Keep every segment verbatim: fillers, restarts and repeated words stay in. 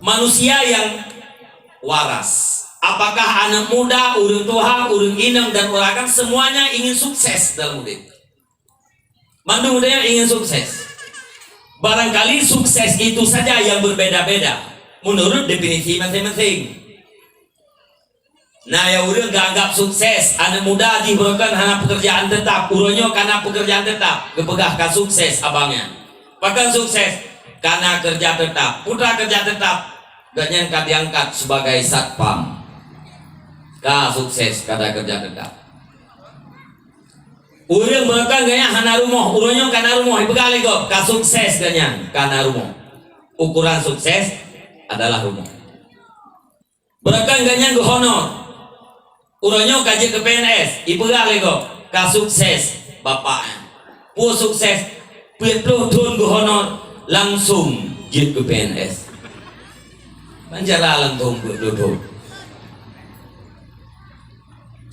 Manusia yang waras. Apakah aneuk muda, ureuëng tuha, ureuëng inong dan ureuëng agam, semuanya ingin sukses dalam udeb? Mandum tanyoe ingin sukses. Barangkali sukses itu saja yang berbeda-beda menurut definisi masing-masing. Na nyang ureuëng geuanggap sukses, aneuk muda jih beureukan hana peukeurjaan teutap, uroe nyoe kana peukeurjaan teutap, geupeugah ka sukses abang nyan. Pakon sukses? Kana keureuja teutap. Peue keureuja teutap? Gobnyan ka diangkat sebagai satpam. Ka sukses, kana keureuja teutap. Ureuëng beureukan gobnyan hana rumoh, uroe nyoe kana rumoh, ipeugah lé gob, ka sukses gobnyan, kana rumoh. Ukuran sukses adalah rumoh. Beureukan gobnyan geuhonor, uroe nyoe ka jeuet keu P N S, ipeugah lé gob, ka sukses bapak nyan. Peue sukses? Peuet ploh thon geuhonor, langsung jeuet keu P N S. Ban cara langsung peuet ploh thon.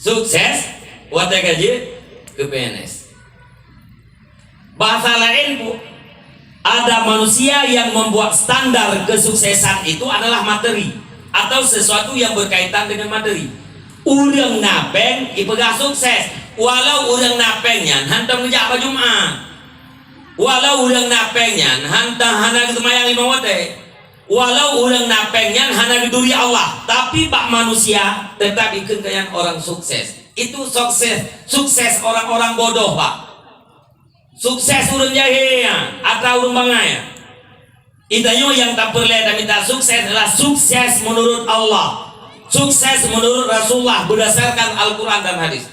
Sukses, watée ka jeuet keu P N S. Bahasa lain, ada manusia yang membuat standar kesuksesan itu adalah materi atau sesuatu yang berkaitan dengan materi. Ureuëng na péng ipeugah sukses, walau ureuëng na péng nyan hantom geujak bak Jumat. Walau ureuëng na péng nyan hantom hana geuseumayang lima watée. Walau ureuëng na péng nyan hana geuturi Allah, tapi bak manusia tetap ikheun keu nyan orang sukses. Itu sukses, sukses orang-orang bodoh, Pak. Sukses ureuëng jahé nyan, atra ureuëng bangai nyan. Itanyoe nyang tapeureulée tamita sukses adalah sukses menurut Allah. Sukses menurut Rasulullah berdasarkan Al-Quran dan hadis.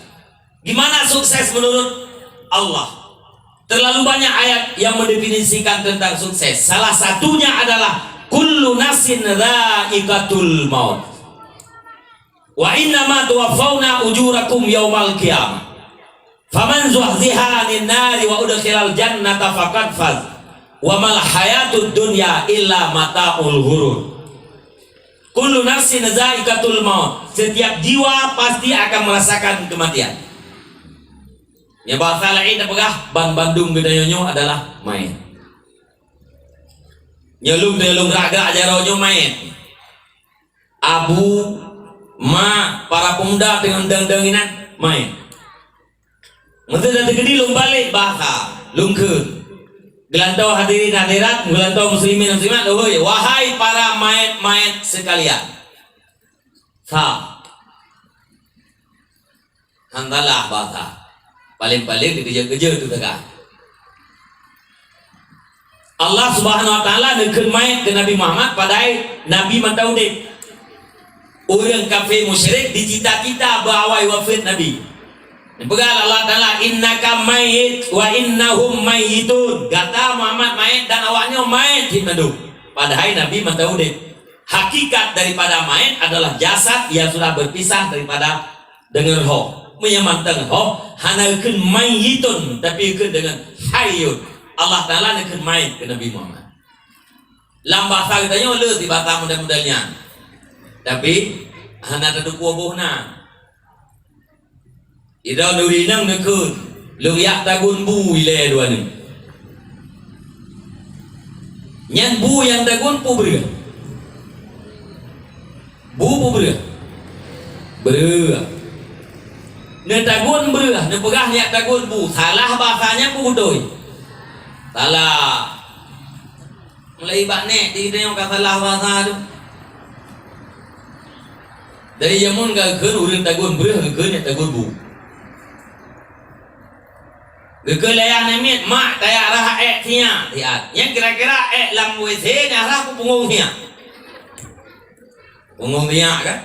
Gimana sukses menurut Allah? Terlalu banyak ayat yang mendefinisikan tentang sukses. Salah satunya adalah kullu nafsin dzaiqatul maut. Wa innama tuwaffauna ujurakum yaumal qiyamah. Faman zuhziha 'anin nari wa udkhilal jannata faqad faz. Wa mal hayatud dunya illa mataul ghurur. Kullu nafsin dzaiqatul maut. Setiap jiwa pasti akan merasakan kematian. Nyan bahasa laén tapeugah, ban bandum geutanyoe nyoe adalah manyét. Nyoe lôn, lôn gerak-gerak jaroe nyoe manyét. Abu, ma, para pemuda teungoh dong-dong inan manyét. Meunteue na teukeudi lôn balek bahasa, lôn kheun. Geulantoe hadirin hadirat, geulantoe muslimin muslimat, lôn kheun, wahai para manyét-manyét sekalian. Sa. Hantalah bahasa. Paléng-paléng dikeujeuet-keujeuet tu teuka. Allah Subhanahu wa Taala neukheun manyét keu Nabi Muhammad padahai Nabi mantong udeb. Ureuëng kafé musyrik dicita-cita beuawai wafeuet Nabi. Neupeugah Allah Taala, "Innaka mayyit wa innahum mayyitun." Gata Muhammad manyét dan awaknyoe manyét cit mandum. Padahai Nabi mantong udeb. Hakikat daripada manyét adalah jasad yang sudah berpisah daripada deungon roh. Meunyoe mantong roh, hana geukheun mayyitun, tapi geukheun deungon hayyun. Allah Taala neukheun manyét keu Nabi Muhammad. Lam bahasa geutanyoe le sibata model-model nyan. Tapi, hana teutupeue boh na. Idong nuri nang neukheun, lôn yak tagun bu ilée dua nyoe. Nyan bu nyang tagun peue breueh? Bu peue breueh? Breueh. Neutagun breueh, neupeugah yak tagun bu. Salah bahasa nyan peue beutôi? Salah. Mulai bak nek di geutanyoe ka salah bahasa tu. Dari jameun ka geukheun ureuëng tagun breueh, geukheun yak tagun bu. Geukheun lé ayah namiet, "Mak, tayak rhah ék sinyak." Siat. Nyan kira-kira ék lam W C nyang rhah peue punggong sinyak? Punggong sinyak kan?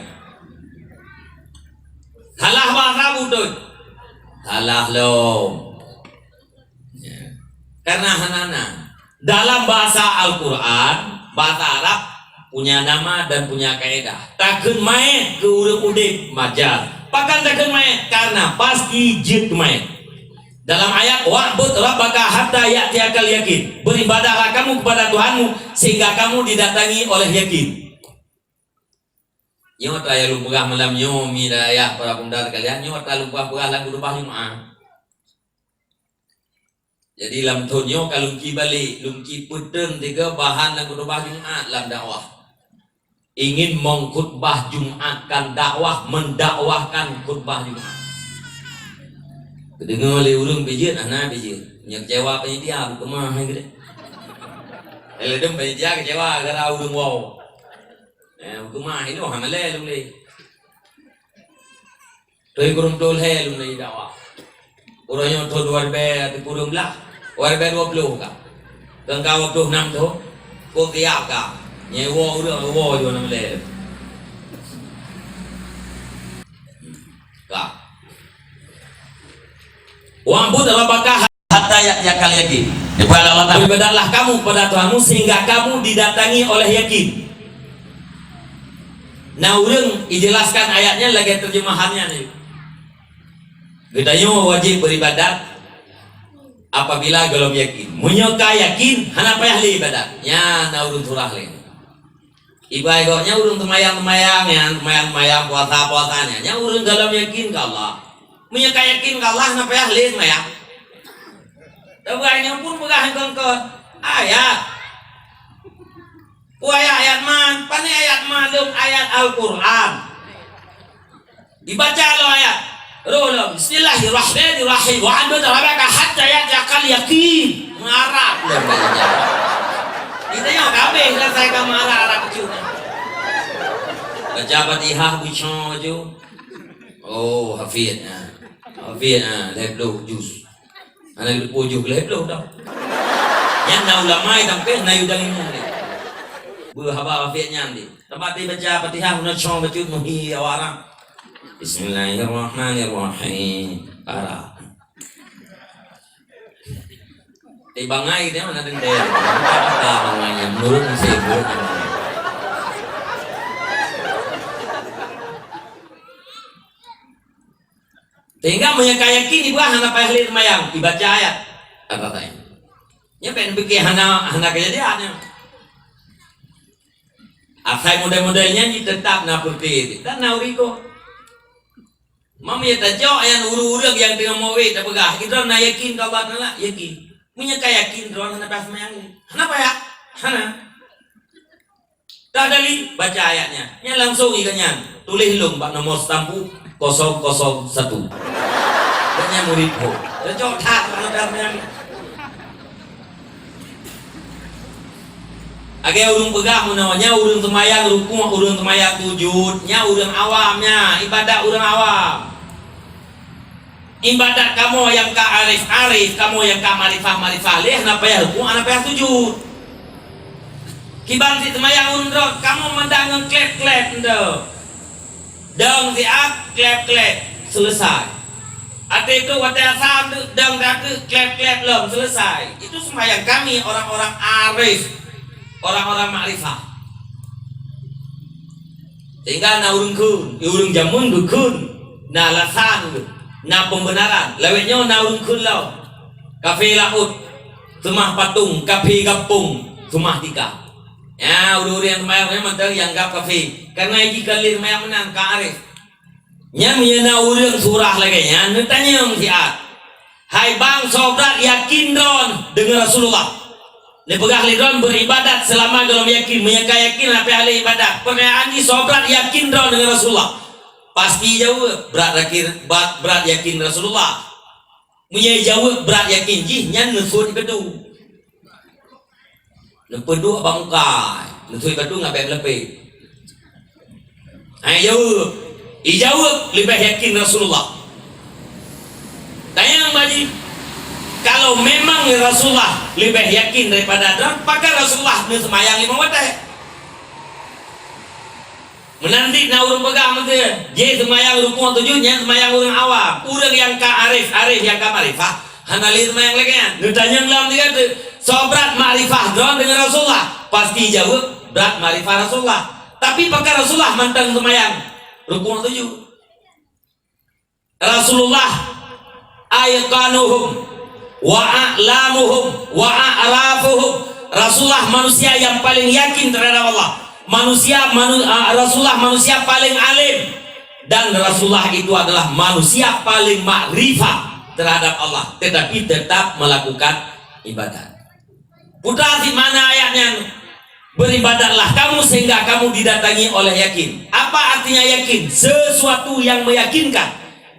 Salah bahasa beutôi? Salah lom. Ya. Karena hana na. Dalam bahasa Al-Quran, bahasa Arab punya nama dan punya kaedah. Takheun manyét keu ureuëng udeb, majaz. Pakon takheun manyét? Karena pasti jeuet keu manyét. Dalam ayat, "Wa'bud rabbaka hatta ya'tiyakal yakin." Beribadahlah kamu kepada Tuhanmu sehingga kamu didatangi oleh yakin. Nyoe atra nyang lôn peugah malam nyoe, mi dan ayah para pemuda sekalian, nyoe atra lôn peugah-peugah lam khutubah Jumat. Jadi lam thon nyoe ka lôn ki balek, lôn ki peuteun tiga bahan lam khutubah Jumat lam dakwah. Ingin mengkhutbah Jumat, kan dakwah, mendakwahkan khutbah Jumat. Deungoe lé ureuëng pih jeuet, hana pih jeuet. Nyang keucewa panitia, beukeumah hai geude. Lé dum panitia keucewa gara ureuëng woe. Eh, beukeumah inoe hana lé lôn lé. Toi kureueng ploh lhèe lôn lé dakwah. Uroe nyoe thôn dua ribèe sikureueng blah, dua ribèe dua ploh ka. Keu ka dua ploh nam thôn, kok siap ka. Nyewa ureueng, nyewa jih nam lhèe. Ka. Wa'bud rabbaka hatta ya'tiyakal yakin. Daripada Allah Taala, "Beribadatlah kamu kepada Tuhanmu sehingga kamu didatangi oleh yakin." Nah, ureueng ijelaskan ayat nyan lagèe terjemahan nyan. Geutanyoe wajéb beuribadat apabila gohlom yakin. Meunyoe ka yakin, hana payah lé ibadat. Nyan na ureueng surah lé. Ibarat gobnyan ureueng seumayang-seumayang nyan, seumayang-seumayang, puasa-puasa nyan, nyan ureueng gohlom yakin keu Allah. Meunyoe ka yakin keu Allah, hana payah lé seumayang. Tapi nyan pun peugah kon-kon ayat. Peue ayat-ayat man, pane ayat malum ayat Al-Quran. Dibaca lom ayat. Roh lom, "Bismillahirrahmanirrahim. Wa'bud rabbaka hatta ya'tiyakal yakin." Meuarab lom. Kita nyoe kabeh selesai ka meuarab-arab cuy. Baca Fatihah bucong cuy. Oh, hafid, ha. Hafid, ha, lhèe ploh juz. Hana geuteupeue juz lhèe ploh dah. Nyan na ulama nyang sampé na yue dan ilmu deh. Beuhaba afiet nyan deh. Teuma baca Fatihah, na cong bacut muhi awak Arab. Bismillahirrahmanirrahim. Arab. Eh, bangai dia mana dendam? Kata bangai yang menurut nasib, menurut nasib. Sehingga meunyoe ka yakin, ibarat hana payah lé seumayang, ibaca ayat. Kata saya. Nyan payah neupike hana, hana keujadian nyan. Asai model-model nyan jih teutap na peureute dan na ureueng ikot. Meunyoe tajok nyan ureueng-ureueng nyang teungoh meuwét tapeugah, "Droe na yakin keu Allah Taala?" Yakin. Meunyoe ka yakin, droe hana payah seumayang lé. Hana payah. Hana. Dah dali baca ayat nyan. Nyan langsung iga nyan. Tuléh lom bak nomor stampu kosong kosong satu. Nyan murit ho. Cocok that bak nomor nyan. Lagèe ureueng peugah meunoe, nyan ureueng seumayang rukuk, ureueng seumayang sujud, nyan ureueng awam nyan, ibadat ureueng awam. Ibadat kamoe nyang ka arif-arif, kamoe nyang ka makrifah-makrifah lé, hana payah rukuk, hana payah sujud. Kiban cit seumayang ureueng droe, kamoe mantong ngon klep-klep nyoe. Dong siat, klep-klep, selesai. Até tu watèe asam tu, dong siat tu, klep-klep lom, selesai. Itu seumayang kami orang-orang arif, orang-orang makrifah. Sehingga na ureueng kheun, ureueng jameun geukheun, na alasan, na pembenaran. Lawét nyoe na ureueng kheun lom. Kafé laôt, seumah patong, kafé gampông, seumah tika. Ya, ureueng-ureueng nyang seumayang nyan mantong nyang anggap kafé. Karena jih ka lé seumayang meunan, ka arif. Nyan meunyoe na ureueng surah lagèe nyan, neutanyong siat. Hai bang, soe brat yakin droen deungon Rasulullah? Neupeugah lé droen beuribadat seulama gohlom yakin. Meunyoe ka yakin, hana payah lé ibadat. Peurtanyaan jih, soe brat yakin droen deungon Rasulullah? Pasti jaweueb, brat yakin, brat, brat yakin Rasulullah. Meunyoe jaweueb brat yakin jih, nyan neusut ipeudong. Neupeuduek bak muka, neusut ipeudong ngon bèk meulapeh. Hai jaweueb, ijaweueb leubeh yakin Rasulullah. Tanyong bak jih, kalau memang Rasulullah leubeh yakin daripada droen, pakon Rasulullah neuseumayang limong watèe? Meunan cit na ureueng peugah meuteue, jih seumayang rukuk sujud nyan seumayang ureueng awam. Ureueng nyang ka arif, arif nyang ka makrifah, hana lé seumayang lagèe nyan. Neutanyong lom sigoe teuk, soe brat makrifah droen deungon Rasulullah? Pasti jaweueb brat makrifah Rasulullah. Tapi pakon Rasulullah mantong seumayang rukuk sujud? Rasulullah ayqanuhum wa a'lamuhum wa a'rafuhum. Rasulullah manusia yang paling yakin terhadap Allah. Manusia manu-, ah, Rasulullah manusia paling alim dan Rasulullah itu adalah manusia paling makrifah terhadap Allah, tetapi tetap melakukan ibadat. Putra cit makna ayat nyan. Beribadatlah kamu sehingga kamu didatangi oleh yakin. Apa artinya yakin? Sesuatu yang meyakinkan.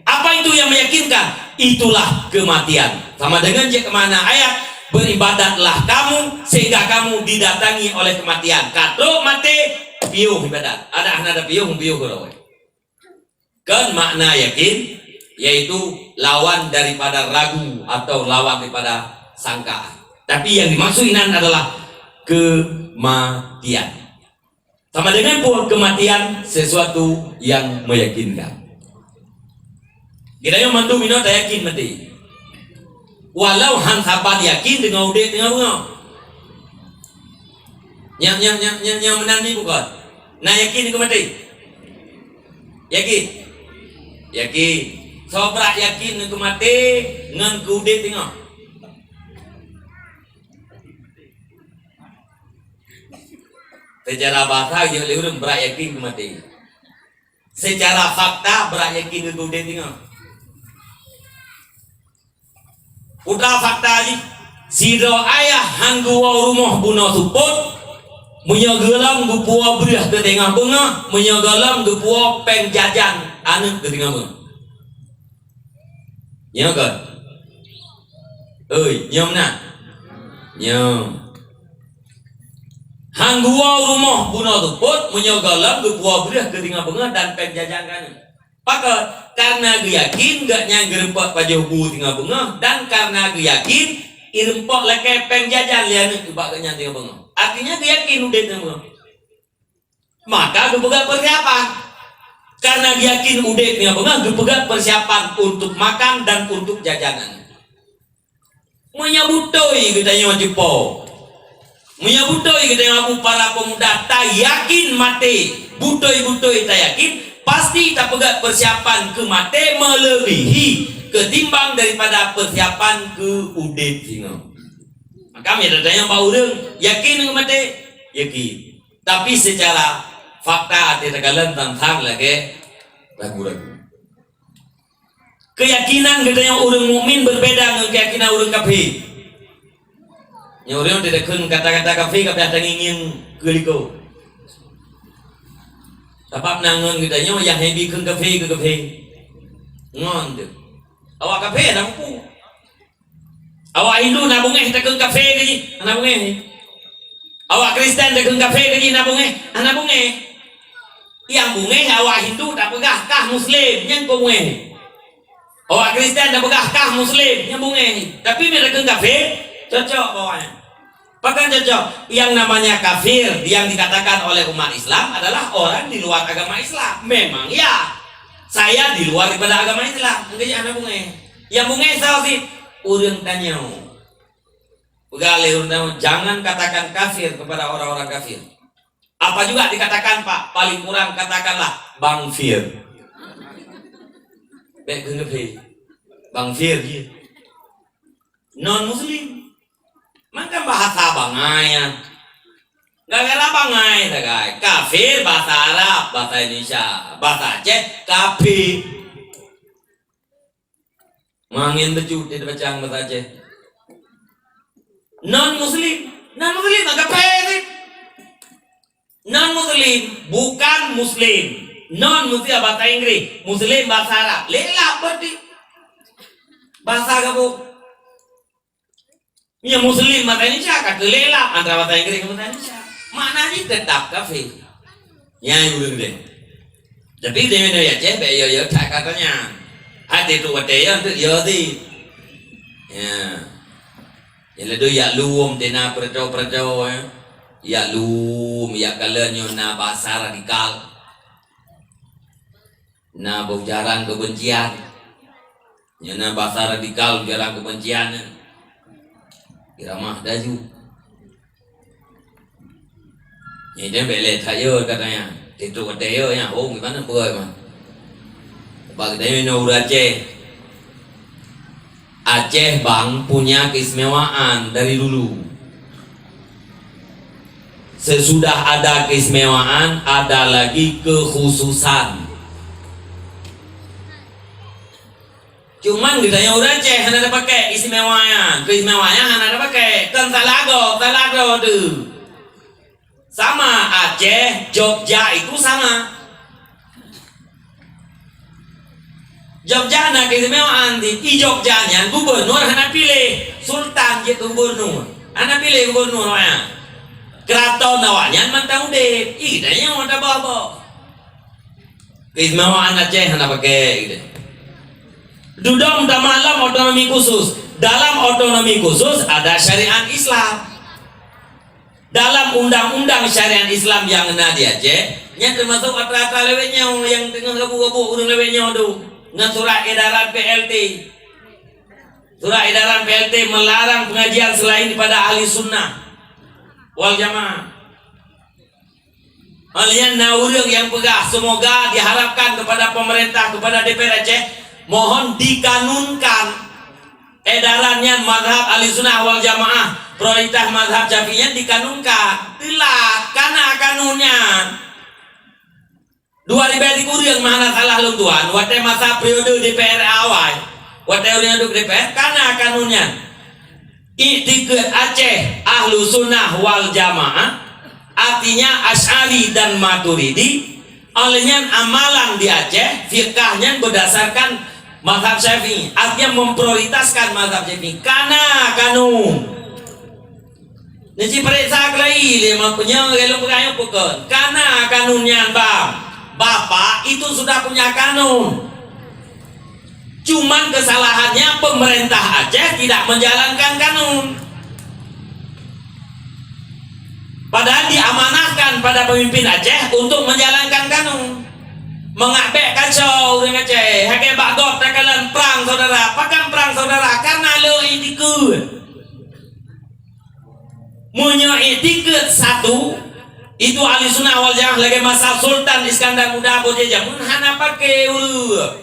Apa itu yang meyakinkan? Itulah kematian. Sama dengan cek makna ayat, beribadatlah kamu sehingga kamu didatangi oleh kematian. Ka trok maté, piôh ibadat. Adak hana ada piôh, piôh keudroe. Kan makna yakin, yaitu lawan daripada ragu atau lawan daripada sangkaan. Tapi yang dimaksud inan adalah kematian. Sama dengan peue kematian, sesuatu yang meyakinkan. Geutanyoe mandum inoe tayakin maté. Walau han saban yakin deungon udeb teungoh beungoh. Nyang, nyang, nyang, nyang, nyang meunan ni bukon. Na yakin keu maté? Yakin? Yakin. Soe brat yakin keu maté ngon keu udeb teungoh? Secara bahasa, jeuet lé ureuëng brat yakin keu maté. Secara fakta, brat yakin keu udeb teungoh. Uta fakta jih, sidroe ayah han geuwoe rumoh bunoe seupôt, meunyoe gohlom geupuwoe breueh keu teungoh beungoh, meunyoe gohlom geupuwoe péng jajan aneuëk keu teungoh beungoh. Nyoe kon? Oi, nyoe meunan? Nyoe. Han geuwoe rumoh bunoe seupôt, meunyoe gohlom geupuwoe breueh keu teungoh beungoh dan péng jajan keu aneuëk. Pakon? Kareuna geuyakin gobnyan geureumpok pajoh bu teungoh beungoh, dan kareuna geuyakin ireumpok lakée péng jajan lé aneuëk ubak gobnyan teungoh beungoh. Artinya geuyakin udeb teungoh beungoh. Maka geupeugah persiapan. Kareuna geuyakin udeb teungoh beungoh, geupeugah persiapan untuk makan dan untuk jajan aneuëk. Meunyoe beutôi geutanyoe cupo, meunyoe beutôi geutanyoe Abu para pemuda tayakin maté, beutôi-beutôi tayakin, pasti tapeugah persiapan keu maté meuleubèhi keutimbang daripada persiapan keu udeb singoh. Maka meunyoe tatanyoe bak ureuëng, yakin keu maté? Yakin. Tapi secara fakta até takalon tantang lagée ragu-ragu. Keuyakinan geutanyoe ureuëng mukmin beubeda ngon keuyakinan ureuëng kafé. Nyoe ureuëng teudeukheun kata-kata kafé ka piah tangieng-ngieng keu likot. Sabab na ngon geutanyoe nyang hebi kheun kafé keu kafé. Ngon teuh. Awak kafé hana mupu. Awak Hindu na beungéh takheun kafé keu jih, hana beungéh. Awak Kristen takheun kafé keu jih na beungéh, hana beungéh. Nyang beungéh awak Hindu tapeugah kah Muslim, nyan kon beungéh. Awak Kristen tapeugah kah Muslim, nyan beungéh. Tapi meunyoe takheun kafé, cocok bak awak nyan. Pakon cocok? Yang namanya kafir yang dikatakan oleh umat Islam adalah orang di luar agama Islam. Memang ya, saya di luar daripada agama Islam. Mungkin hana beungéh. Nyang beungéh soe cit? Ureuëng tanyoe. Peugah lé ureuëng tanyoe, jangan katakan kafir kepada orang-orang kafir. Apa juga dikatakan, Pak? Paling kurang katakanlah Bang Fir. Bék kheun kafé. Bang Fir jih. Non muslim. Maka bahasa bangai nyan. Gara-gara bangai sagai. Kafir bahasa Arab, bahasa Indonesia, bahasa Aceh, kafir. Mangén beujeuet di bacang bahasa Aceh. Non muslim, non muslim agak payah sih. Non muslim bukan muslim. Non muslim bahasa Inggris, muslim bahasa Arab. Lelap berarti. Bahasa gabuk. Meunyoe muslim bahasa Indonesia ka teulelap antara bahasa Inggris ngon bahasa Indonesia. Makna jih teutap kafé. Nyan ureuëng deh. Tapi di mana ya ceh, bèk yo-yo that katanya. Hati tu watèe yo tu yo ti. Ya. Yang ledu yak lum tina perco-perco ya. Yak lum, yak kala nyo na bahasa radikal. Na beujaran kebencian. Nyan na bahasa radikal, ujaran kebencian nyan. Iramah daju. Nyan dia bèk lé that yo katanya. Titu kata yo nya, oh gimana buat mah. Bak dia minum urang Aceh. Aceh bang punya keistimewaan dari dulu. Sesudah ada keistimewaan, ada lagi kekhususan. Cuman geutanyoe ureuëng Aceh hana tapakai istimewa nyan, keistimewa nyan hana tapakai. Kan salah gob, salah droe tu. Sama Aceh, Jogja itu sama. Jogja na keistimewaan di, di Jogja nyan gubernur hana piléh, sultan jeuet keu gubernur. Hana piléh gubernur awaknyan. Keraton awaknyan mantong udeb. Ih, tanyoe tabah-bah. Keistimewaan Aceh hana pakai gitu. Dudong tamalam otonomi khusus. Dalam otonomi khusus ada syariat Islam. Dalam undang-undang syariat Islam nyang na di Aceh, nyan teumasok atra-atra lawét nyoe nyang teungoh gabuk-gabuk ureuëng lawét nyoe tu, ngon surat edaran P L T. Surat edaran P L T melarang pengajian selain daripada ahli sunnah wal jamaah. Hal nyan na ureuëng nyang peugah, semoga diharapkan kepada pemerintah, kepada D P R Aceh, mohon dikanunkan edaran nyan mazhab Ahli Sunnah wal Jamaah, prioritas mazhab Syafi'i nyan dikanunkan. Teulat, kana kanun nyan. Dua ribèe sikureueng mah hana salah lôn tuan, watèe masa periode D P R awai, watèe ureuëng duek D P R, kana kanun nyan. Iktikad Aceh Ahlu Sunnah wal Jamaah, artinya Asy'ari dan Maturidi, oleh nyan amalan di Aceh, fikah nyan berdasarkan mazhab Syafi'i, artinya memprioritaskan mazhab Syafi'i. Kana kanun. Neuci peuriksa keulai lé ma punya galong peugah nyoe pukon. Kana kanun nyan, Bang. Bapak itu sudah punya kanun. Cuman kesalahannya pemerintah Aceh tidak menjalankan kanun. Padahal diamanahkan pada pemimpin Aceh untuk menjalankan kanun. Mengabek kacau ureuëng Aceh. Hake bak gob takalon perang saudara. Pakon perang saudara? Karena lo iktikad. Meunyoe iktikad satu, itu Ahli Sunnah wal Jamaah lagée masa Sultan Iskandar Muda boh jameun hana paké ureuëng.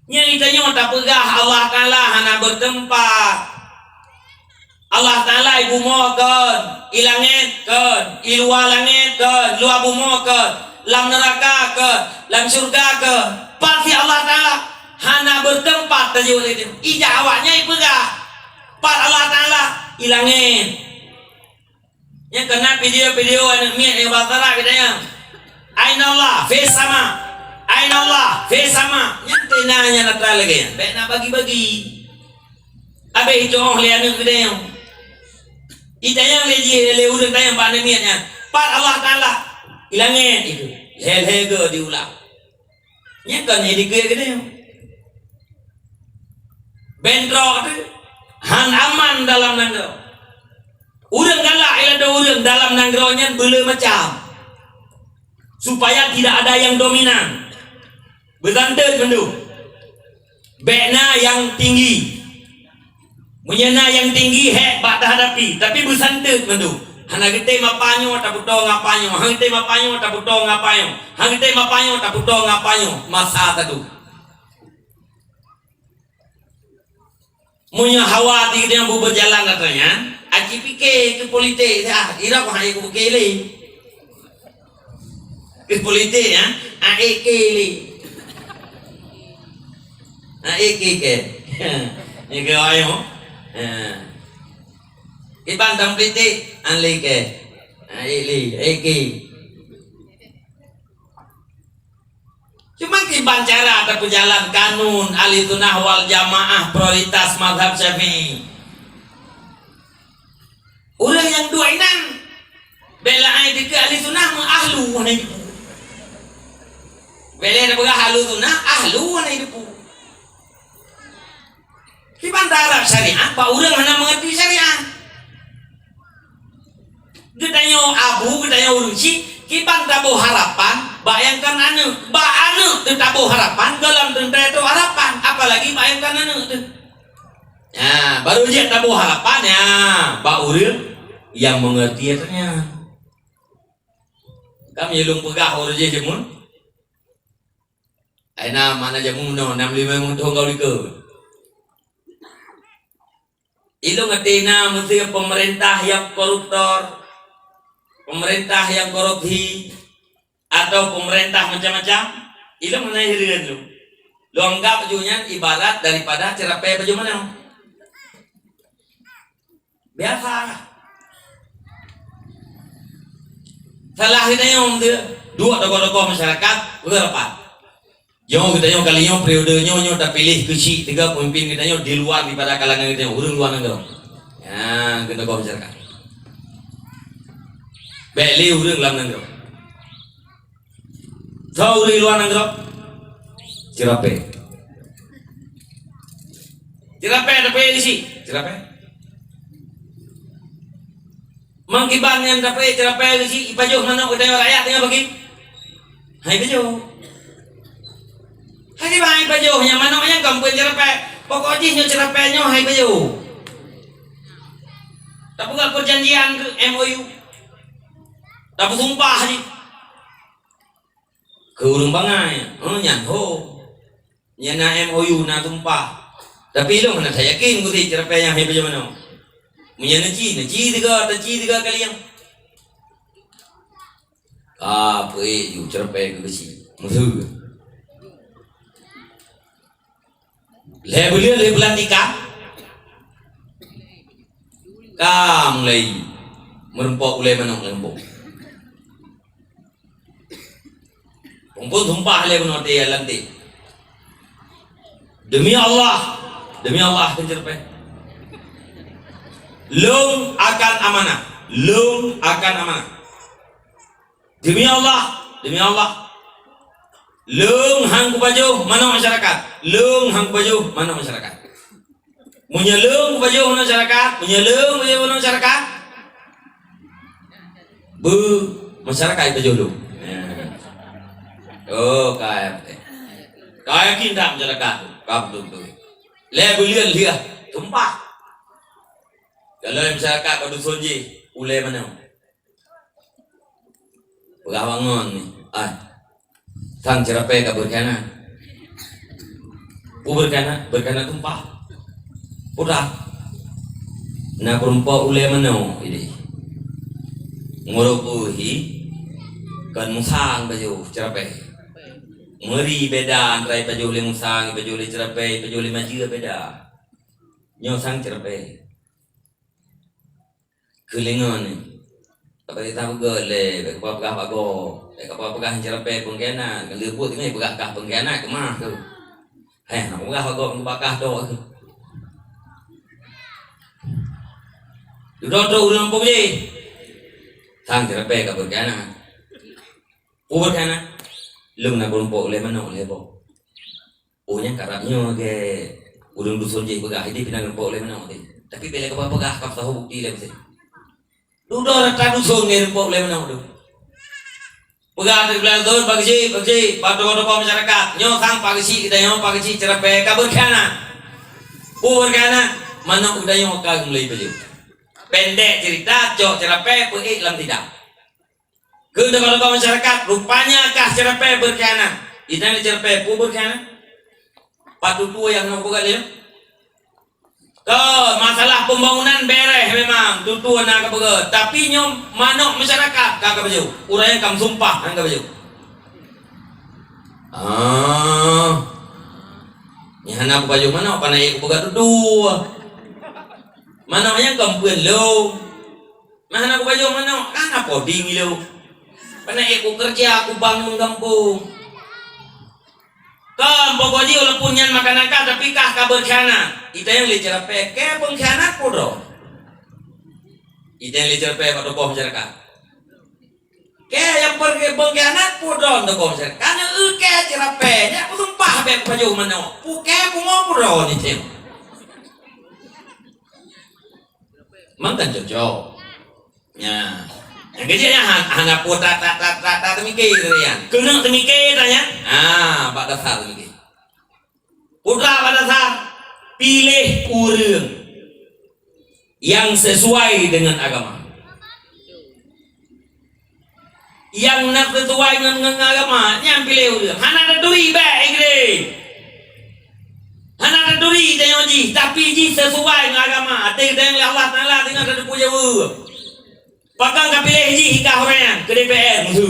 Nyang geutanyoe tapeugah Allah Taala hana beuteumpat. Allah Taala i bumoe kon, i langét kon, i luwa langét kon, luwa bumoe kon, lam neuraka kon, lam syeuruga kon. Pat si Allah Taala hana beuteumpat tajeuet lé nyoe. Ija awaknyan ipeugah. Pat Allah Taala i langét. Nyang keunan video-video aneuk miet nyang bahasa Arab geutanyoe. Aina Allah, fis sama. Aina Allah, fis sama. Nyang teuna nyan atra lagée nyan. Bék na bagi-bagi. Abéh iteuôh lé aneuk geutanyoe. Itanyong lé jih lé ureuëng tanyong bak aneuk miet nyan. Pat Allah Taala i langét itu. Lhée-lhée go diulang. Nyan kon nyang dikeue geutanyoe. Bentrok tu han aman dalam nanggroe. Ureuëng galak ilado ureuëng dalam nanggroe nyan beule macam, supaya tidak ada yang dominan. Beusanteuet mandum. Bék na nyang tinggi. Meunyoe na nyang tinggi, hék bak tahadapi, tapi beusanteuet mandum. Hana geutem apa nyoe tapeutoe ngon apa nyoe, hana geutem apa nyoe tapeutoe ngon apa nyoe, hana geutem apa nyoe tapeutoe ngon apa nyoe. Masa tadu. Meunyoe hawa di nyang beujalan atra nyan, aci pike keu politik, ah, irap hai keu pike lé. Keu politik, ya, ae ke lé. Ae ke ke. Ni ke ayo. Ha. Iban tam politik, an lé ke. Ae lé, ae ke. Cuma kiban cara tapeujalan kanun Ahli Sunnah wal Jamaah prioritas mazhab Syafi'i. Ureuëng nyang dua inan bela ai dikeue Ahli Sunnah meuahlu hana idupu. Bela na peugah Ahli Sunnah, ahlu hana idupu. Kiban taharap syariat bak ureuëng hana mengerti syariat. Geutanyoe abu, geutanyoe ureuëng chik, kiban taboh harapan bak nyang kon aneuëk. Bak aneuëk teuh taboh harapan, gohlom teuntée trok harapan, apalagi bak nyang kon aneuëk teuh. Ya, baru jeuet taboh harapan, ya, bak ureuëng nyang mengerti atra nyan. Kam yue lôn peugah ureuëng jih jameun. Aina mana jamu no enam lima thon kau lika. Ilong até na meusé pemerintah nyang koruptor, pemerintah nyang korupsi, atau pemerintah macam-macam, ilong hana hireuen lôn. Lôn anggap laju nyan ibarat daripada ceurapée baju manok. Biasa. Salah geutanyoe, beutôi. Duek tokoh-tokoh masyarakat, beureupat. Nyoe geutanyoe kali nyoe, periode nyoe, nyoe tapiléh keuchik tiga pemimpin geutanyoe di luar daripada kalangan geutanyoe, ureuëng luar nanggroe. Ya, keu tokoh masyarakat. Bék lé ureuëng lam nanggroe. Soe ureuëng luar nanggroe? Ceurapée. Ceurapée tapiléh keuchik, ceurapée. Meukiban nyan tapiléh ceurapée keuchik, ipajoh manok geutanyoe rakyat tanyoe bagi. Hai pajoh. Hai kiban hai pajoh nyang manok nyan kon peue ceurapée. Pokok jih nyoe ceurapée nyoe hai pajoh. Tapeugah perjanjian keu M O U. Tapeusumpah jih. Keu ureuëng bangai, oh, nyan ho. Nyan na M O U, na sumpah. Tapi lôn hana that yakin geutanyoe ceurapée nyang hai pajoh manok. Meunyoe neuci, neuci tiga, teuci tiga kali nyan. Ka peuék ju ceurapée keu keuchik. Meusu. Lhée buleuen lhée bulan tika. Ka mulai meurumpok ulée manok leumpung. Muphom sumpah lé bunoe teuh lam teuh. Demi Allah, demi Allah, kheun ceurapée. Lôn akan amanah, lôn akan amanah. Demi Allah, demi Allah. Lôn han kupajoh manok masyarakat, lôn han kupajoh manok masyarakat. Meunyoe lôn kupajoh manok masyarakat, meunyoe lôn kupajoh manok masyarakat, beu masyarakat ipajoh lôn. Oh, ka, ka yakin that masyarakat? Ka beutôi-beutôi. Lhée buleuen lheueh, sumpah. Galak masyarakat bak dusun jih, ulée manok. Peugah bak ngon ni, ai, sang ceurapée ka beurkhianat. Peue beurkhianat? Beurkhianat tumpah. Peue that? Na peurumpok ulée manok ideh. Meurok uhi kon musang pajoh ceurapée. Meuri beda antara ipajoh lé musang, ipajoh lé ceurapée, ipajoh lé majeue beda. Nyoe sang ceurapée. Keulingon nyoe. Tapi teupeugah lé, bék kapeugah bak gob. Bék kapeugah ceurapée peungkhianat. Keu leubuet teungoh peugah kah peungkhianat keumah tu. Heh, nak peugah bak gob, peugah kah dok tu. Dudoe trok ureuëng gampông jih. Sang ceurapée ka peungkhianat. Peue beurkhianat? Lôn na peurumpok ulée manok lhée boh. Oh, nyan karab nyoe lagée ureuëng dusun jih peugah, ideh pih na rumpok ulée manok teuh. Tapi bék lé kapeugah, kapeugah ka meusaho bukeuti lé meusti. Dudoe rata dusun ngon rumpok ulée manok tu. Peugah teuh blang thon, Pak Geuchik, Pak Geuchik, bak tokoh-tokoh masyarakat. Nyoe sang Pak Geuchik geutanyoe, Pak Geuchik ceurapée ka beurkhianat. Peue beurkhianat? Manok geutanyoe ka geumulai pajoh. Pendek cerita, cok ceurapée peuék lam sidang. Keu tokoh-tokoh masyarakat, rupanya kah ceurapée beurkhianat. Ideh lé ceurapée peue beurkhianat? Pat tutoe nyang na peugah lé? Toh, masalah pembangunan bereh memang, tutoe na kapeugah. Tapi nyoe manok masyarakat ka kapajoh. Ureuëng nyang ka meusumpah nyang kapajoh. Ah. Nyang hana kupajoh manok, pana ék kupeugah tutoe. Manok nyang kon peue lôn. Nah, hana kupajoh manok, kan apa ding ilôn. Pernah ék kukeureuja, kubangun gampông. Kon pokok jih walaupun nyan makanan kah, tapi kah ka beurkhianat. Itanyong lé ceurapée, kée beurkhianat peue droe? Itanyong lé ceurapée bak tokoh masyarakat. Kée nyang beurkhianat peue droe tokoh masyarakat? Ka neueu kée ceurapée, nyak peusumpah bék kupajoh manok. Peue kée pungo peue droe ni tem. Mantong cocok. Nya. Nyang keujiek nyan han-, hana peue ta-, ta-, ta-, ta-, ta-, teumike teuh nyan. Keuneuk teumike teuh nyan. Ah, bak dasar teumike. Peue bak dasar, piléh ureuëng nyang sesuai dengan agama. Nyang na sesuai ngon, ngon agama, nyan piléh ureuëng. Hana taturi bék, Inggris. Hana taturi tanyoe jih, tapi jih sesuai ngon agama. Até geutanyoe lé Allah Taala singoh tateupeue jaweub. Pakon kapiléh jih kah ureuëng nyan keu D P R, meusu.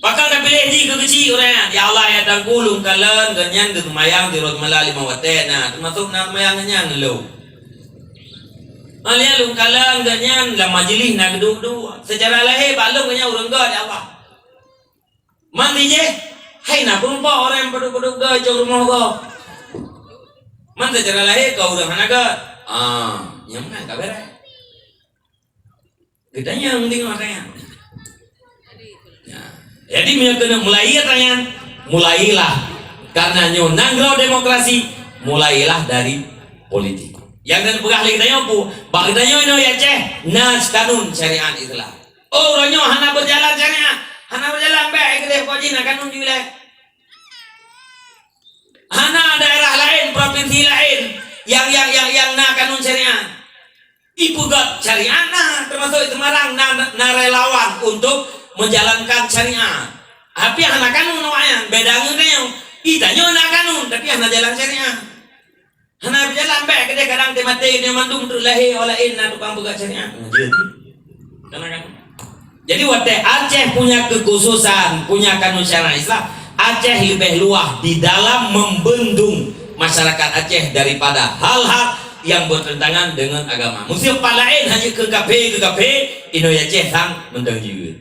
Pakon kapiléh jih keu keuchik ureuëng nyan. Ya Allah, ya Tuhanku, lôn kalon geuhnyan geuseumayang di Rot Mala limong watée na, teumasok na seumayang geuhnyan lôn. Alia lôn kalon geuh nyan lam majlis na geuduek-duek. Seucara lahé bak lôn geuh nyan ureuëng göt, ya Allah. Man dijih, hai na peurumpok orang nyang padub-padub göt cok rumoh gob. Man seucara lahé ka ureuëng hana göt. Ah, nyang meunan ka beres. Geutanyong deungon tanyan. Ya. Jadi meunyoe keuneuk mulai tanyan, mulailah. Karena nyoe nanggroe demokrasi, mulailah dari politik. Nyang keuneuk peugah lé geutanyoe pu, bak geutanyoe inoe Aceh na kanun syariat Islam. Oh, uroe nyoe hana berjalan syariat, hana berjalan baik keudeh, pokok jih na kanun jih lé. Hana daerah laén, provinsi laén yang, yang, yang, yang na kanun syariat. Ipeugöt syariat na, termasuk Semarang na, na relawan untuk menjalankan syariat. Tapi hana kanun awaknyan, beda ngon tanyoe. Ih, tanyoe na kanun, tapi hana jalan syariat. Hana berjalan baik keudeh, kadang teumaté nyoe mandum trok lahé awak laén na tukang peugöt syariat. Nah, jeuet. Hana kanun. Jadi watée Aceh punya kekhususan, punya kanun syariat Islam, Aceh lebih luas di dalam membendung masyarakat Aceh daripada hal-hal yang bertentangan dengan agama. Meuseupat laén hanya keu kafé, keu kafé, inoe Aceh sang mantong jeuet.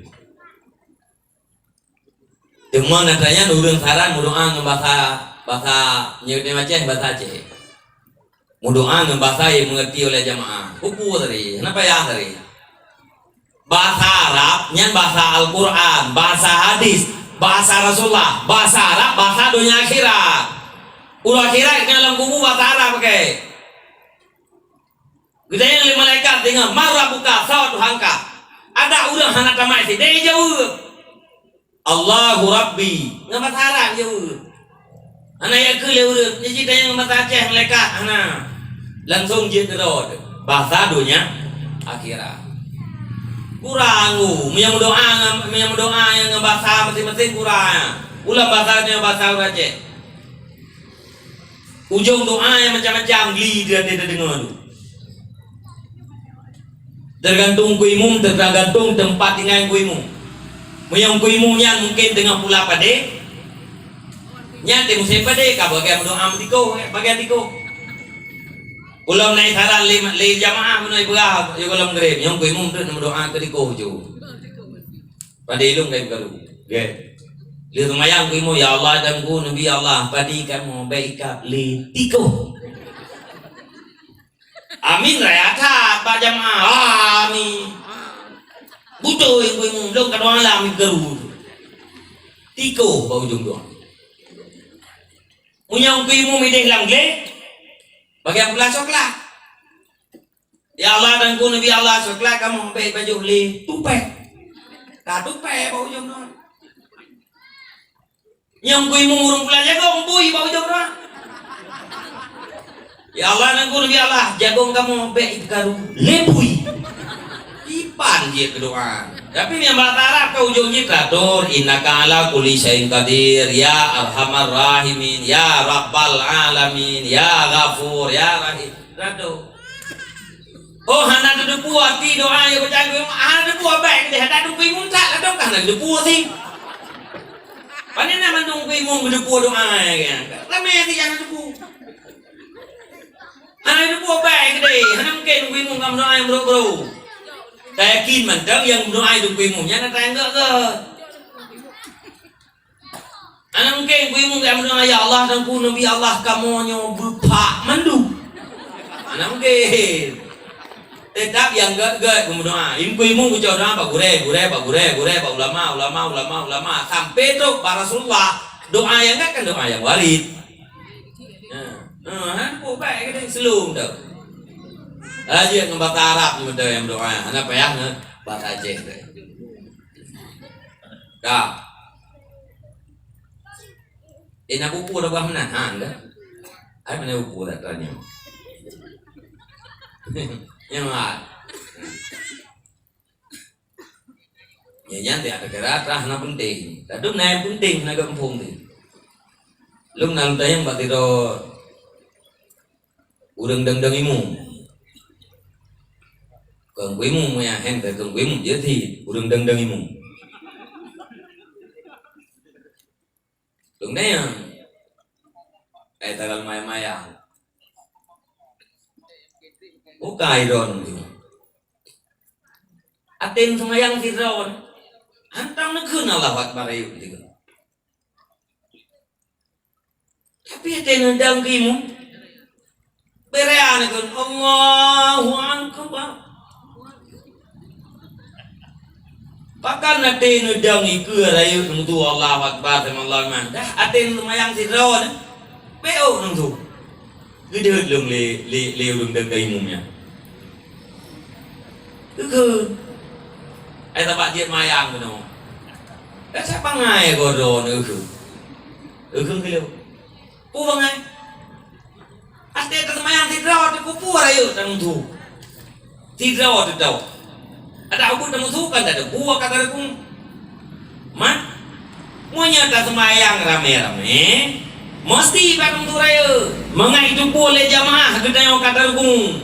Teuma na tanyan ureuëng saran meudoa ngon basa, basa nyoe di Aceh, basa Aceh. Meudoa ngon basa nyang mengerti oleh jamaah. Peue-peue tadi, hana payah tadi. Basa Arab nyan basa Al-Quran, basa hadis, basa Rasulullah, basa Arab, basa donya akhirat. Uroe akhirat ngon lam kubu basa Arab pakai. Geutanyong lé malaikat deungon, "Man rabbuka?" Soe Tuhanka? Ada ureuëng hana tamat sideh jaweueb. "Allahu Rabbi." Ngon basa Arab jaweueb. Hana yakeu lé ureuëng, jitanyong ngon basa Aceh malaikat, hana. Langsung jeuet keudroe. Basa donya akhirat. Kurang, uh, meunyoe meudoa ngon, meunyoe meudoa ngon basa maséng-maséng kurang. Ulang basa nyoe basa ureuëng Aceh. Ujong doa nyang macam-macam li di até teudeungoe tu. Tergantung ku imum, tergantung teumpat tinggai ku imum. Meunyoe ku imum nyan mungkin teungoh pula padé, nyan di musém padé ka bagian doa meutikoh, bagian tikoh. Ulôn naik saran lé, lé jamaah meunai peugah, ya golom grem, nyang ku imum tu meudoa keu tikoh ju. Padé lôn kai karu. Gét. Lheueh seumayang ku imum, "Ya Allah, dan ku Nabi Allah, padi kamoe bèk ikab lé tikoh." Amin raya that bak jamaah. Amin. Beutôi ku imum, lôn ka dua malam karu. Tikoh bak ujong doa. Meunyoe ku imum idéh lam glé, bagian pula coklat. "Ya Allah, dan ku Nabi Allah, coklat kamoe bèk ipajoh lé tupèe." Ka tupèe bak ujong doa. Nyang ku imum ureueng pula jagong bui bak ujong doa. "Ya Allah, dan ku Nabi Allah, jagong kamoe bèk ipeukaru lé bui." Ipan jih keu doa. Tapi nyang bahasa Arab ka ujong jih teratur, "Innaka ala kulli syai'in qadir, ya arhamar rahimin, ya rabbal alamin, ya ghafur, ya rahim." Rado. Oh, hana teudeupu arti doa nyang baca ku imum, hana teudeupu abéh keudeh, hana teudeupu imum that, ladôm ka hana teudeupu sih. Pane na mandum ku imum teudeupu doa nyang, ramé sih hana teudeupu. Hana teudeupu abéh keudeh, hana mungken ku imum ka meudoa nyang brok-brok. Tayakin mantong nyang meudoa itu ku imum, nyan na tayang gok-gok. Hana mungken ku imum ka meudoa, "Ya Allah, dan ku Nabi Allah, kamoe nyoe beupak mandum." Hana mungken. Tetap nyang gét-gét ku meudoa. Im-, ku imum ku cok doa bak gurée, gurée bak gurée, gurée bak ulama, ulama, ulama, ulama. Sampai trok bak Rasulullah. Doa nyang gét kan doa nyang warid. Ha. Ha, han po baik ke dia selung tu. Aja ngon bahasa Arab ni betul yang doa. Hana payah ngon bahasa Aceh tu. Ka. Eh, na buku dah bah meunan? Ha, dah. Ai mana buku dah tanya. Yang mana? Ya, nyan tiap kira terah na penting. Tapi na yang penting na gampông tu. Lôn na lôn tanyong bak tiro ureueng deng-deng imum. Keu imum ya, hen keu imum je ti ureueng deng-deng imum. Dong dayang. Ai tagal maya-maya. Bukai droe nyoe. Até seumayang sidroe. Hantom neukheun Allahu Akbar ayeuek sigoe. Tapi até neudong keu imum. Beuraya neukheun Allahu Akbar. Pakon até neudong ikeue rayeuk neumeusu Allahu Akbar, sami'allahu liman. Dah até seumayang sidroe nyoe. Bék ôk neumeusu. Geudeuet lom lé, lé, lé ureueng dong imum nyan. Eukheun. Ai sabab jeuet mayang keunoe. Dak sabangai godoh eukheun. Eukheun keu lôn. Peue bangai? Até taseumayang sidroe teukupu rayeuk tamusu. Sidroe teutôh. Adak ubit tamusu kan tateupue ka tareukung. Mat, meunyoe taseumayang ramé-ramé, meusti bak tamusu rayeuk. Mangat jiteupeue lé jamaah geutanyoe ka tareukung.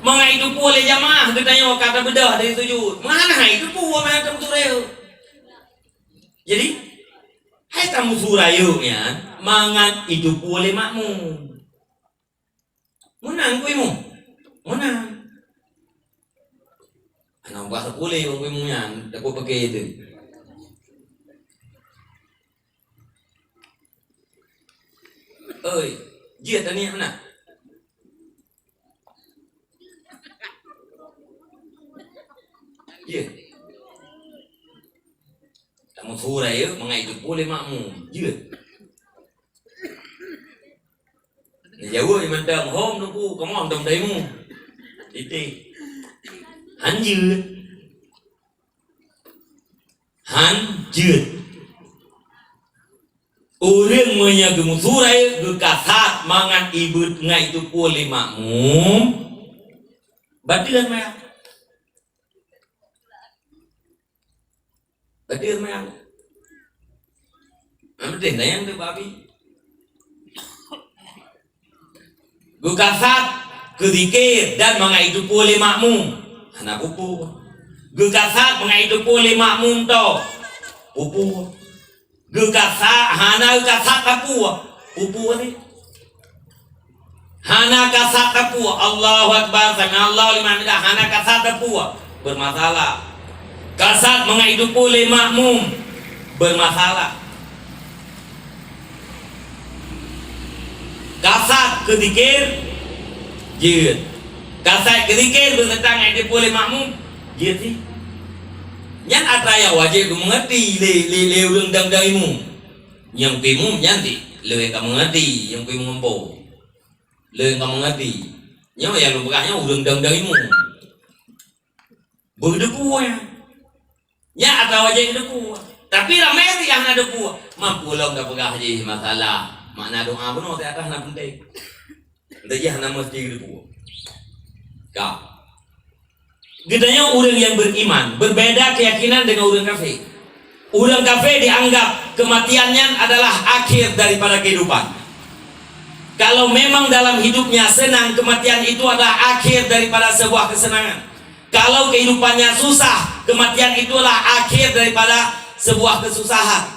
Mangat jiteupeue lé jamaah geutanyoe ka tabeudôh dari sujud. Meuhana hai teupeue mangat tamusu rayeuk. Jadi, hai tamusu rayeuk nyan mangat jiteupeue lé makmum. Meunan ku imum? Meunan. Hana ubah sapeue lé ureueng imum nyan, takot peuke teuh. Oi, jeuet taniet meunan. Jeuet. Tamusu rayeuk mangat jiteupeue lé makmum. Jeuet. Neujaweueb mantong, hom nuku, kamoe mantong daimu. Titik. Han jeuet. Han jeuet. Ureueng meunyoe geumusu rayeuk geukasat mangat jibeuet ngai jiteupeue lé makmum, bateue han mayang. Bateue han mayang. Nyang penting mayang teuh babi. Geukasat keu zikir dan mangat jiteupeue lé makmum, hana peue-peue. Geukasat mangat jiteupeue lé makmum tôh, peue-peue. Geukasat, hana geukasat tapue, peue-peue tadi. Hana kasat tapue, Allahu Akbar, sami'allahu liman hamidah, hana kasat tapue, bermasalah. Kasat mangat jiteupeue lé makmum, bermasalah. Kasat keu zikir, jeuet. Kasat keu zikir beuseutang ngon jiteupeue lé makmum, jeuet sih. Nyan atra nyang wajéb geumeungeurti lé, lé, lé ureueng dang-dang imum. Nyang keu imum nyan sih, lé ka meungeurti, nyang keu imum ambo. Lé ka meungeurti. Nyoe nyang lôn peugah nyoe ureueng dang-dang imum. Beudeupu nyan. Nyan atawa jeuet deupu. Tapi ramé sih nyang hana deupu. Mampu lom tapeugah jih masalah. Makna doa bunoe teuh atawa hana penting. Entah jih hana meusti deupu. Ka. Geutanyoe ureueng nyang beriman, berbeda keyakinan dengan ureueng kafé. Ureueng kafé dianggap kematian nyan adalah akhir daripada kehidupan. Kalau memang dalam hidupnya senang, kematian itu adalah akhir daripada sebuah kesenangan. Kalau kehidupannya susah, kematian itulah akhir daripada sebuah kesusahan.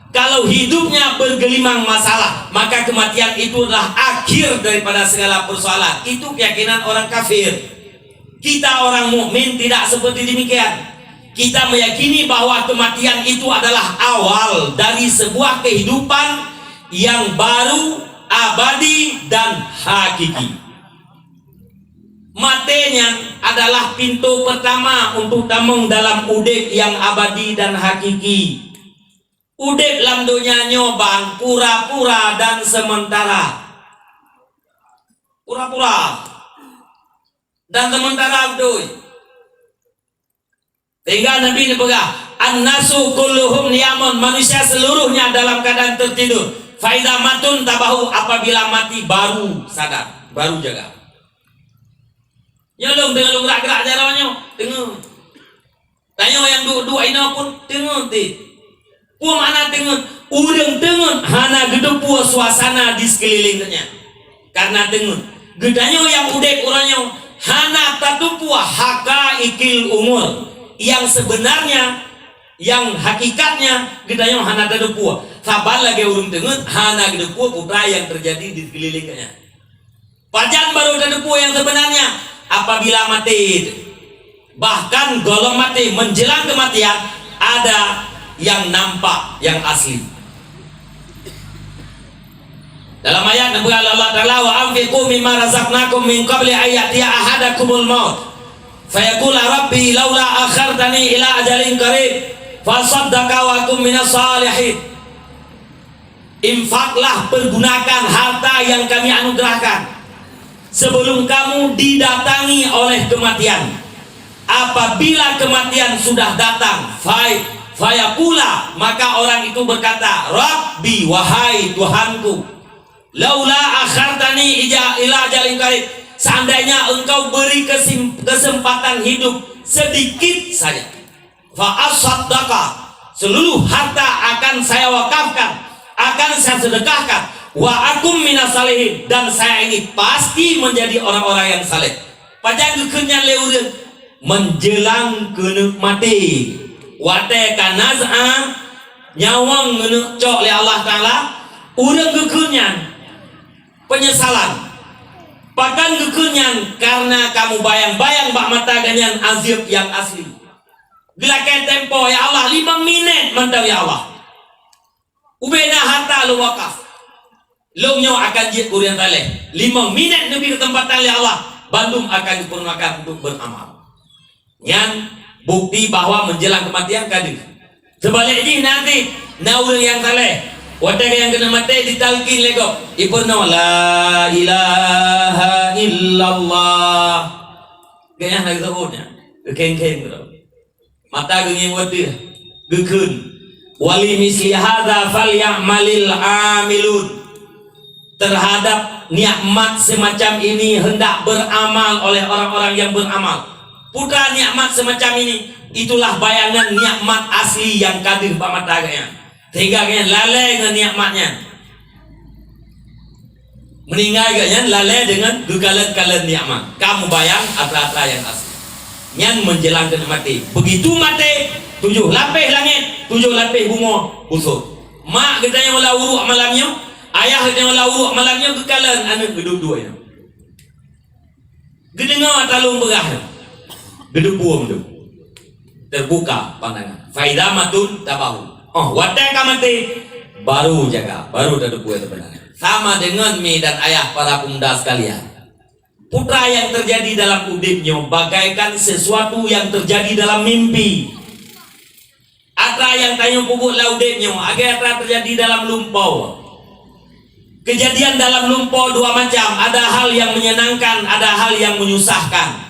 Kalau hidupnya bergelimang masalah, maka kematian itu adalah akhir daripada segala persoalan. Itu keyakinan orang kafir. Kita orang mukmin tidak seperti demikian. Kita meyakini bahwa kematian itu adalah awal dari sebuah kehidupan yang baru, abadi, dan hakiki. Maté nyan adalah pintu pertama untuk tamong dalam udeb nyang abadi dan hakiki. Udeb lam donya nyoe ban pura-pura dan sementara. Pura-pura dan sementara beutôi. Sehingga Nabi neupeugah, "An-nasu kulluhum niyamun," manusia seluruhnya dalam keadaan tertidur. "Fa idza matun tabahu," apabila mati baru sadar, baru jaga. Nyoe lôn deungon lôn gerak-gerak jaroe nyoe, deungon. Tanyoe nyang duek-duek inoe pun teungeut deh. Peue makna teungeut? Ureueng teungeut hana geuteupeue suasana di seukeuliléng geuhnyan. Kareuna teungeut, geutanyoe nyang udeb uroe nyoe hana tateupeue haqaiqil umur. Nyang seubeunarnya, nyang hakikatnya geutanyoe hana tateupeue. Saban lagée ureueng teungeut hana geuteupeue peue nyang teujadi di seukeuliléng geuhnyan. Pajan barô tateupeue? Peue nyang sebenarnya? Apabila maté, bahkan gohlom maté, menjelang kematian, ada yang nampak, yang asli. Dalam ayat neupeugah lé Allah Taala, "Wa anfiqu mimma razaqnakum min qabli an ya'tiya ahadakumul maut, fayaqula rabbi laula akhartani ila ajalin qarib, fa saddaqa wa akum minas salihin." Infaklah, pergunakan harta yang Kami anugerahkan sebelum kamu didatangi oleh kematian. Apabila kematian sudah datang, fai-, fayaqula, maka orang itu berkata, "Rabbi, wahai Tuhanku, laula akhartani ija-, ila ajalin qarib, seandainya Engkau beri kesim-, kesempatan hidup sedikit saja." Fa asaddaqa, seluruh harta akan saya wakafkan, akan saya sedekahkan. Wa akum minas salihin, dan saya ini pasti menjadi orang-orang yang saleh. Pajan geukheun nyan lé ureueng? Menjelang keuneuk maté. Watée ka naz'a, nyawöng geuneuk cok lé Allah Taala, ureueng geukheun nyan penyesalan. Pakon geukheun nyan? Karena kamu bayang-bayang bak mata geuh nyan azeub yang asli. Geulakée tempo, "Ya Allah, limong minét mantong, ya Allah. Ubena harta lôn wakaf. Lôn nyoe akan jeuet keu ureueng saleh." Limong minét neubri keuseumpatan lé Allah, bandum akan geupeurunoe untuk beuramal. Nyan bukti bahwa menjelang kematian ka deuh. Seubalek jih nanti, na ureueng nyang saleh, watée nyang keuneuk maté ditalkin lé gob, ipeurunoe, "La ilaha illallah." Geuh nyan hana geuseuôt nyan, geukheng-kheng keudroe. Mata geungieng watée geukheun, "Wali misli hadza falyamalil amilun." Terhadap nikmat semacam ini hendak beramal oleh orang-orang yang beramal. Peue treuk nikmat semacam ini, itulah bayangan nikmat asli nyang ka deuh bak mata geuh nyan. Sehingga geuh nyan lalée ngon nikmat nyan. Meuninggai geuh nyan lalée deungon geukalon-kalon nikmat. Ka mubayang atra-atra nyang asli. Nyan menjelang keuneuk maté. Begitu maté, tujoh lapéh langét, tujoh lapéh bumoe busôt. Mak geutanyoe lam uruek malam nyoe, ayah geutanyoe lam uruek malam nyoe geukalon aneuëk geuduek dua nyoe. Geudeungoe taleueng beurah nyoe. Geudeubueng tu. Terbuka pandangan. Faiza matun tabahu. Oh, watée ka maté, baru jaga, baru teudeubue teubeuna. Sama deungon mi dan ayah para pemuda sekalian. Peue treuk nyang terjadi dalam udeb nyoe bagaikan sesuatu yang terjadi dalam mimpi. Atra nyang tanyoe peubuet lam udeb nyoe, lagée atra terjadi dalam lumpoe. Kejadian dalam lumpoe dua macam, ada hal yang menyenangkan, ada hal yang menyusahkan.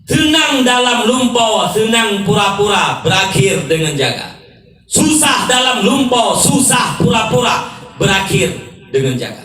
Seunang dalam lumpoe, seunang pura-pura, berakhir dengan jaga. Susah dalam lumpoe, susah pura-pura, berakhir dengan jaga.